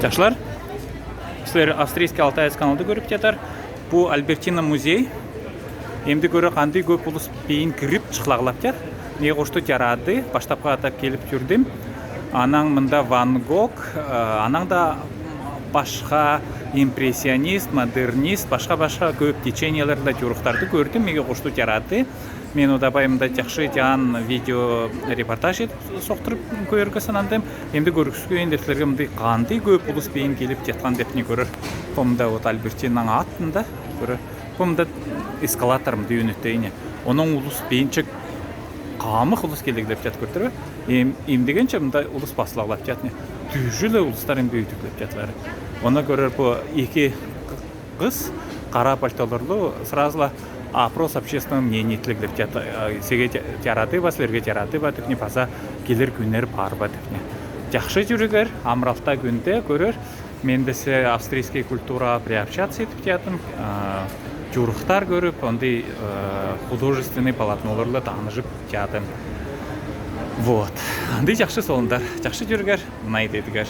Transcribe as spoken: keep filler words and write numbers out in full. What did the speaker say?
Чашлар, силер «Австрийский алтаец» каналды көрүп театар. Бу Альбертина музей. Эмди көрө, кандай көп улус бейин кирип чыхлаглаптят. Меге кошто театрды баштапка атап келип чүрдим. Анаң мында Ван Гог, э, анаң да башка импрессионист, модернист, башка-башка көп течениелерде чурыктарды көрдим. Меге кошто театрды. Мен одабай мында чакшы чаан видеорепортаж этип сохтырып көрерге санандым. Эмди көргүзейин деп силерге, мында кандай көп улус бейин келип театрдан деп не көрер. Бу мында вот Альбертинаның атында көрер. Бу мында эскалатор мында юнүттейне. Оноң улус бейинчек камык улус келеглеп теат көрдүр бе? Эм, эмдегенче мында улус баслаглап театне. Дүжүле улустар эмди үйтүклеп театлар. Она көрер бу эки кыз кара пальтоларлы сразу ла опрос общественного мнения итлеглеп теат-, а, сеге те-, театрды ба, силерге театрды ба тикне, паза келер күннер бар ба тикне. Чакшы чүрүгер, амралта күнде көрер. Мен да силер австрийский культура приобщаться этип театым, а, чурыктар көрүп, ондай, а, художественный полотноларлы таанышып театым. Вот. Андый чакшы солундар. Чакшы чүрүгер, найдедигер.